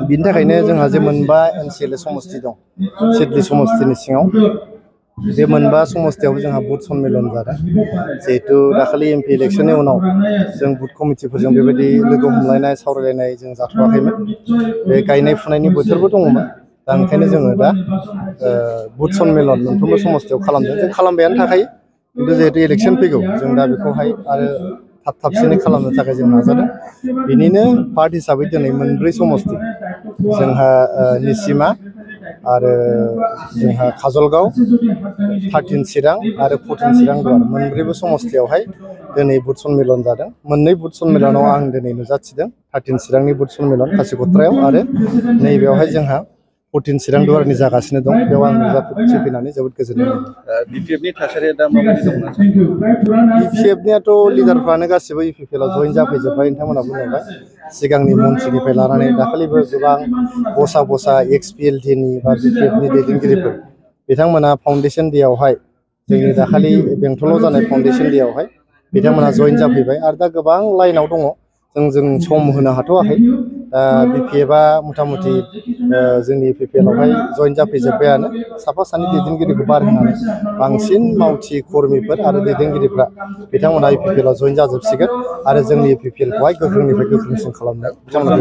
बिनि थाखायनो जोंहा जे मोनबा एनसिएलए समस्ति दं सिडली समस्तिनि सिङाव बे मोनबा समस्तियावबो जोंहा बुथ सन्मेलन जादों जिहेतु दाखालि एमपि इलेक्शननि उनाव जों बुथ कमिटिफोरजों बेबायदि लोगो हमलायनाय सावरायलायनाय जों जाथ'वाखैमोन बे गायनाय फुनायनि बोथोरबो दङमोन दा ओंखायनो जोङो दा बुथ सन्मेलन मोनफ्रोमबो समस्तियाव खालामदों जों खालामबायानो थाखायो खिन्थु जिहेतु इलेक्शन फैगौ जों दा बेखौहाय आरो थाबसिनै खालामनो थाखाय जों नाजादों बिनिनो पार्ट हिसाबै दिनै मोनब्रै समस्ति जोंहा निसिमा आरो जोंहा काजलगाव 13 चिरां आरो 14 चिरां दुवार मोनब्रैबो समस्तियावहाय दिनै बुथ सन्मेलन जादों मोननै बुथ सन्मेलनाव आं दिनै नुजाथिदों 13 चिरांनि बुथ सन्मेलन कासिकत्रायाव आरो नैबेयावहाय जोंहा 14 चिरां दुवारनि जागासिनो दं बेयाव आं नुजाथिफैनानै जोबोद गोजोननाय मोनदों बिपिएफनि थासारिया दा माबायदि दं बिपिएफनियाथ' लिडारफ्रानो गासिबो इउपिपिएलआव जइन जाफैजोब्बाय नोंथांमोना बुंलांबाय सिगांनि मन्थ्रिनिफ्राय लानानै दाखालिबो गोबां बसा एक्सपिएलटिनि बा बिपिएफनि दैदेनगिरिफोर बिथांमोना फाउन्डेसन डेआवहाय जोंनि दाखालि बेंटलाव जानाय फाउन्डेसन डेआवहाय बिथांमोना जइन जाफैबाय आरो दा गोबां लाइनाव दङ जों सम होनो हाथ'वाखै बिपिएफआ मथा-मथि जोंनि इउपिपिएलआवहाय जइन जाफैजोब्बायानो साफा सानै दैदेनगिरिखौ बारहोनानै बांसिन मावथि कर्मिफोर आरो दैदेनगिरिफ्रा बिथांमोना इउपिपिएलआव जइन जाजोबसिगोन आरो जोंनि इउपिपिएलखौहाय गोख्रोंनिफ्राय गोख्रोंसिन खालामनो बिथांमोना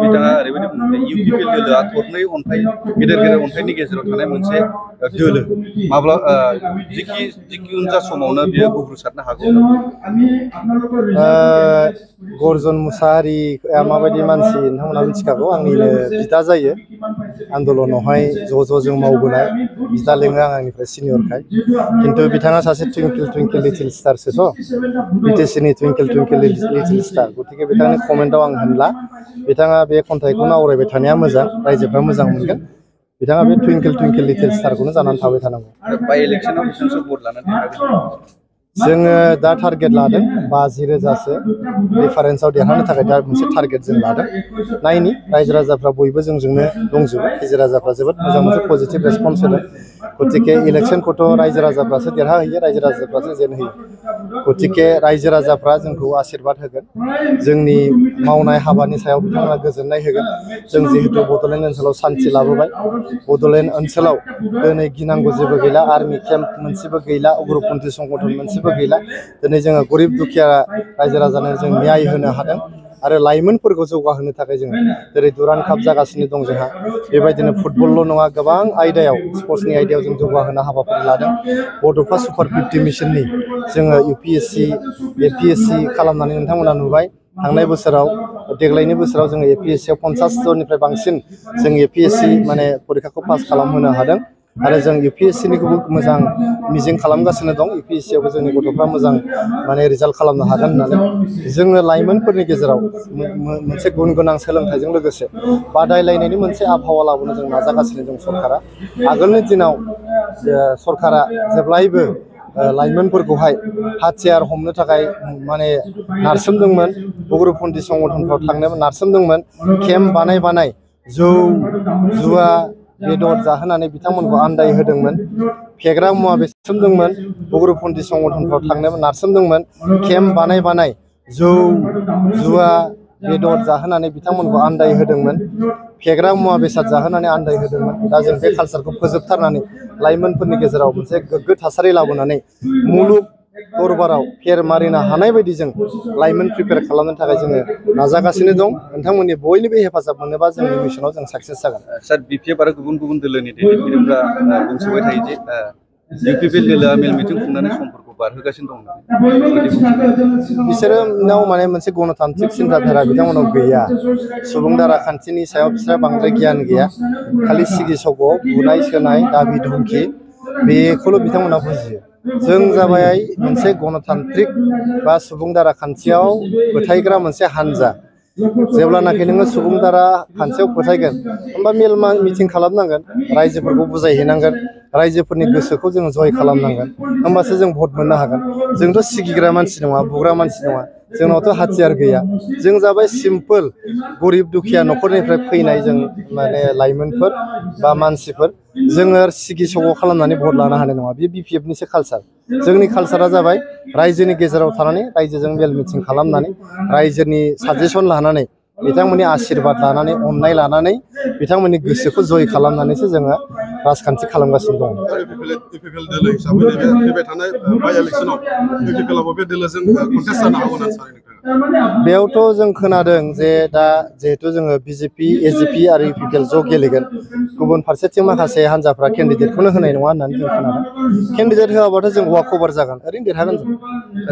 बिथाङा ओरैबायदि बुंदों इउपिपिएल दोलोआ थरनै अन्थाइ गेदेर अन्थाइनि गेजेराव थानाय मोनसे दोलो माब्ला जिखुनु जा समावनो बियो गुब्रुसारनो हागौ गर्जन मुसाहारिया माबायदि मानसि नोंथांमोना मिथिखागौ आंनिनो बिदा जायो आन्दलनावहाय ज' जों मावबोनाय बिदा लेङो आंनिफ्राय सिनियरखाय खिन्थु बिथाङा सासे टुइंकल लिटिल स्टारसोथ' बिटिसिनि टुइंकल लिटिल स्टार गतिके बिथांनि कमेन्टआव आं होनला बिथाङा बे खन्थाइखौनो आवरायबाय थानाया मोजां रायजोफ्रा मोजां मोनगोन बिथाङा बे टुइंकल लिटिल स्टारखौनो जानानै थाबाय थानांगौ बाइ इलेक्शनाव बेसेबांसो भट लानानै जोङो दा टारगेट लादों 50,000सो डिफारेन्सआव देरहानो थाखाय दा मोनसे टारगेट जों लादों नायनि रायजो राजाफ्रा बयबो जोंजोंनो दंजोबो रायजो राजाफ्रा जोबोद मोजां मोनसे पजिटिभ रेसपन्स होदों गतिके इलेक्शनखौथ' रायजो राजाफ्रासो देरहाहैयो रायजो राजाफ्रासो जेनहोयो गतिके रायजो राजाफ्रा जोंखौ आशीर्बाद होगोन जोंनि मावनाय हाबानि सायाव बिथांमोना गोजोननाय होगोन जों जिहेतु बड'लेण्ड ओनसोलाव सान्थि लाबोबाय बड'लेण्ड ओनसोलाव दिनै गिनांगौ जेबो गैला आर्मि केम्प मोनसेबो गैला उग्रपन्थी संगठन मोनसेबो गैला दिनै जोङो गरिब दुखिया रायजो राजानो जों न्याय होनो हादों आरो लाइमोनफोरखौ जौगाहोनो थाखाय जोङो जेरै दुरान्ड काप जागासिनो दं जोंहा बेबायदिनो फुटबलल' नङा गोबां आयदायाव स्पर्ट्सनि आयदायाव जों जौगाहोनो हाबाफारि लादों बड'फा सुपार 50 मिशननि जोङो इउपिएससि एपिएससि खालामनानै नोंथांमोना नुबाय थांनाय बोसोराव देग्लायनि बोसोराव जोङो एपिएससियाव 50 जननिफ्राय बांसिन जों एपिएससि माने परिखाखौ पास खालामहोनो हादों आरो जों इउपिएससिनिखौबो मोजां मिजिं खालामगासिनो दं इउपिएससियावबो जोंनि गथ'फ्रा मोजां माने रिजाल्ट खालामनो हागोन होननानै जोङो लाइमोनफोरनि गेजेराव मोनसे गुन गोनां सोलोंथाइजों लोगोसे बादायलायनायनि मोनसे आबहावा लाबोनो जों नाजागासिनो दं सरकारा आगोलनि दिनाव सरकारा जेब्लायबो लाइमोनफोरखौहाय हाथियार हमनो थाखाय माने नारसोमदोंमोन उग्रपन्थी संगठनफ्राव थांनो नारसोमदोंमोन केम्प बानाय जौ जुवा बेदर जाहोनानै बिथांमोनखौ आन्दाय होदोंमोन फेग्रा मुवा बेसादोंमोन उग्रपन्थी संगठनफ्राव थांनो नारसोमदोंमोन केम्प बानाय जौ जुवा बेदर जाहोनानै बिथांमोनखौ आन्दाय होदोंमोन फेग्रा मुवा बेसाद जाहोनानै आन्दाय होदोंमोन दा जों बे कालचारखौ फोजोबथारनानै लाइमोनफोरनि गेजेराव मोनसे गोग्गो थासारि लाबोनानै मुलुग दरबाराव फेर मारिनो हानाय बायदि जों लाइमोन प्रिपेयार खालामनो थाखाय जोङो नाजागासिनो दं नोंथांमोननि बयनिबो हेफाजाब मोनोबा जोंनि मिशनाव जों साक्सेस जागोन सार बिपिएफ आरो गुबुन गुबुन दोलोनि दैदेनगिरिफ्रा बुंसोबाय थायो जे इउपिपिएल दोलोआ मेल मिटिं खुंनानै समफोरखौ बारहोगासिनो दं बिसोरनाव माने मोनसे गणतान्त्रिक सिन्ताधारा बिथांमोनाव गैया सुबुं दारा खान्थिनि सायाव बिसोरहा बांद्राय गियान गैया खालि सिगि सग' बुनाय सोनाय दाबि धमखि बेखौल' बिथांमोना बुजियो जों जाबाय मोनसे गणतान्त्रिक बा सुबुं दारा खान्थियाव फोथायग्रा मोनसे हान्जा जेब्लानाखि नोङो सुबुं दारा खान्थियाव फोथायगोन होमबा मेल मिटिं खालामनांगोन रायजोफोरखौ बुजायहैनांगोन रायजोफोरनि गोसोखौ जों जय खालामनांगोन होमबासो जों भट मोननो हागोन जोंथ' सिगिग्रा मानसि नङा बुग्रा मानसि नङा जोंनावथ' हाथियार गैया जों जाबाय सिम्पोल गरिब दुखिया न'खरनिफ्राय फैनाय जों माने लाइमोनफोर बा मानसिफोर जोङो सिगि सग' खालामनानै भट लानो हानाय नङा बे बिपिएफनिसो कालचार जोंनि कालचारा जाबाय रायजोनि गेजेराव थानानै रायजोजों मेल मिटिं खालामनानै रायजोनि साजेसन लानानै बिथांमोननि आशीर्बाद लानानै अननाय लानानै बिथांमोननि गोसोखौ जय खालामनानैसो जोङो राजखान्थि खालामगासिनो दं। इउपिपिएल दोलो हिसाबै नैबे फैबाय थानाय बाइ इलेक्सनाव इउपिपिएलआबो बे दोलोजों कन्टेस्ट जानो हागौ होननानै सानो नोंथाङा? बेयावथ' जों खोनादों जे दा जिहेथु जोङो बिजेपि एजिपि आरो इउपिपिएल ज' गेलेगोन गुबुन फारसेथिं माखासे हान्जाफ्रा केन्डिडेटखौनो होनाय नङा होननानै जों खोनादों। केन्डिडेट होआबाथ' जों वाक अभार जागोन, ओरैनो देरहागोन जों।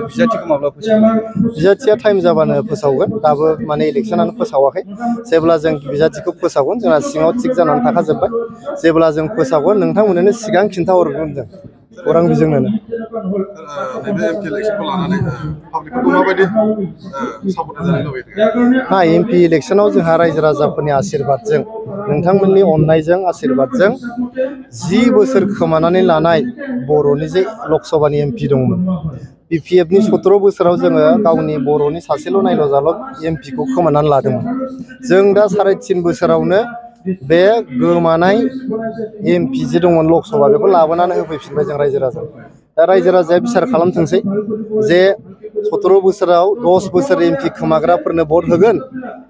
बिजाथिखौ माब्ला फोसावगोन? बिजाथिया टाइम जाबानो फोसावगोन, दाबो माने इलेक्सनानो फोसावाखै। जेब्ला जों बिजाथिखौ फोसावगोन जोंहा सिङाव थिग जानानै थाखाजोब्बाय। जेब्ला जों फोसावगोन नोंथांमोननो सिगां खिन्थाहरगोन जों खौरां बिजोंनो। नैबे एमपि इलेक्सनखौ लानानै पाब्लिकफोरखौ माबायदि सापर्ट जानो लुबैदों? ना एमपि इलेक्सनाव जोंहा रायजो राजाफोरनि आशीर्बादजों नोंथांमोननि अननायजों आशीर्बादजों 10 बोसोर खोमानानै लानाय बर'नि जे लकसभानि एमपि दंमोन, बिपिएफनि 17 बोसोराव जोङो गावनि बर'नि सासेल' नायल' जाल' एमपिखौ खोमानानै लादोंमोन। जों दा 3.5 बोसोरावनो बे गोमानाय एमपि जे दंमोन लकसभा बेखौ लाबोनानै होफैफिनबाय जों रायजो राजा। दा रायजो राजाया बिसार खालामथोंसै जे 17 बोसोराव 10 बोसोर एमपि खोमाग्राफोरनो भट होगोन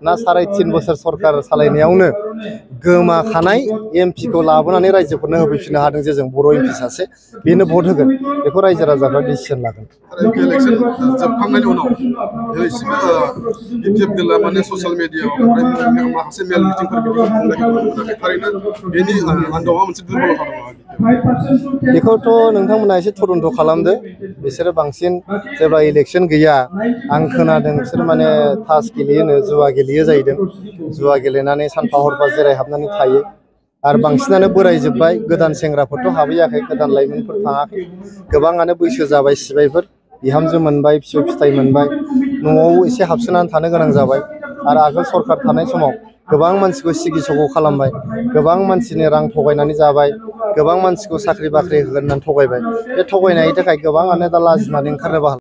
ना 3.5 बोसोर सरकार सालायनायावनो गोमाखानाय एमपिखौ लाबोनानै रायजोफोरनो होफैफिननो हादों जे जों बर' एमपि सासे बेनो भट होगोन, बेखौ रायजो राजाफ्रा डिसिसन लागोन। एमपि इलेक्सन जोबखांनायनि उनाव दिनैसिम बिपिएफ दोला माने ससियेल मिडियाआव माखासे मेल मिटिंफोर बिदि खुंनायखौ नुनो मोनाखै। थारैनो बेनि आन्दोआव मोनसे दुर्बलता दङ। बेखौथ' नोंथांमोना एसे तदन्त खालामदो। बिसोरो बांसिन जेब्ला इलेक्सन गैया आं खोनादों बिसोर माने तास गेलेयोनो, जुवा गेलेयो जाहैदों। जुवा गेलेनानै सानफा हरफा जिरायहाबनानै थायो आरो बांसिनानो बोरायजोब्बाय, गोदान सेंग्राफोरथ' हाबहैयाखै, गोदान लाइमोनफोर थाङाखै। गोबाङानो बैसो जाबाय सिबायफोर, बिहामजो मोनबाय, फिसौ फिथाइ मोनबाय, न'आव एसे हाबसोनानै थानो गोनां जाबाय। आरो आगोल सरकार थानाय समाव गोबां मानसिखौ सिगि सग' खालामबाय, गोबां मानसिनि रां थगायनानै जाबाय, गोबां मानसिखौ साख्रि बाख्रि होगोन होननानै थगायबाय। बे थगायनायनि थाखाय गोबाङानो दा लाजिनानै ओंखारनोबो हाला।